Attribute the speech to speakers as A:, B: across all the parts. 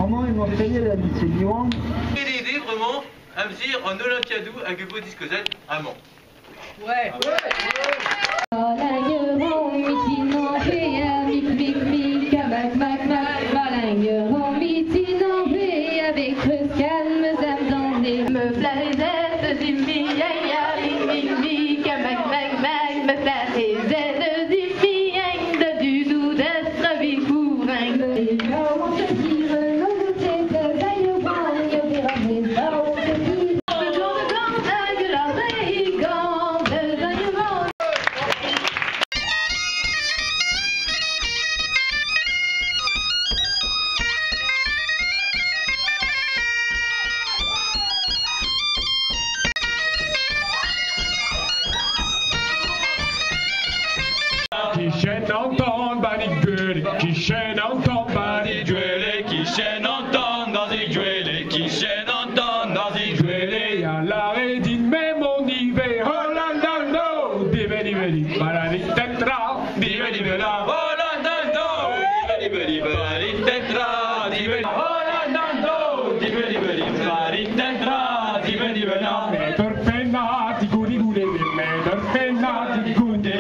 A: Amañ emañ staliet al lise Diwan.
B: Eo bremañ amzer an Olympiadoù hag e vo diskouezet amañ.
C: Ouais.
D: Qui entend banig qui chaîne entend banig qui chaîne entend dans gueule, qui chaîne entend dans gueule, y'a la rédine même on y va, Hollande, diveli veli, balali tetra, diveli vela, Hollande, diveli veli, balali tetra, diveli, Hollande, diveli veli, balali tetra, diveli vela, meter penna, di gudi gudi, meter penna, di gudi,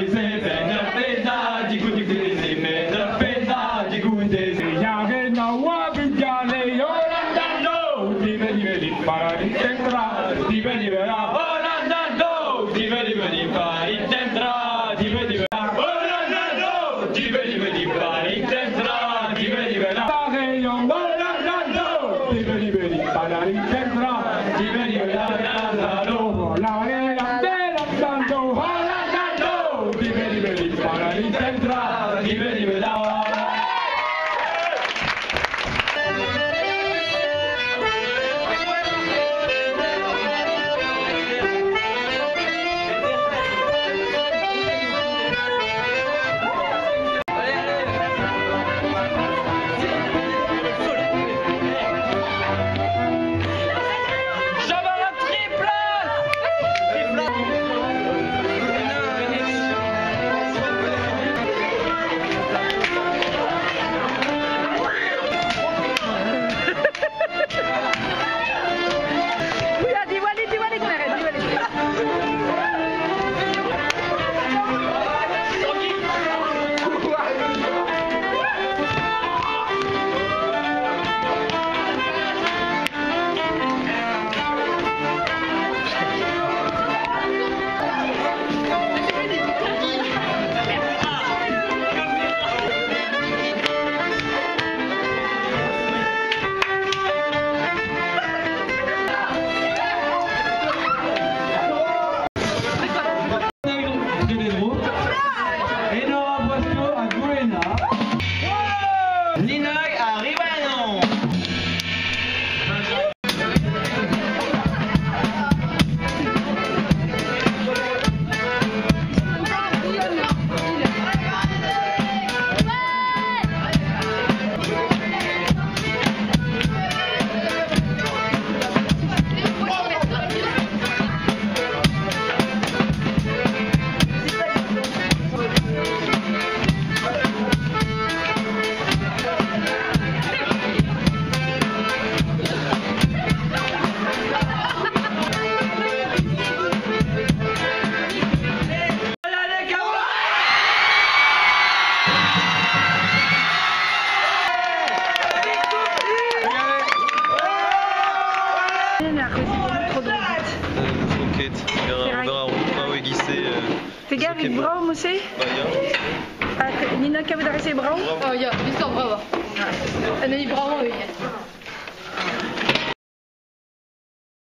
C: Nina, kan vi där se bra?
E: Ja, vi står bra. En är bra.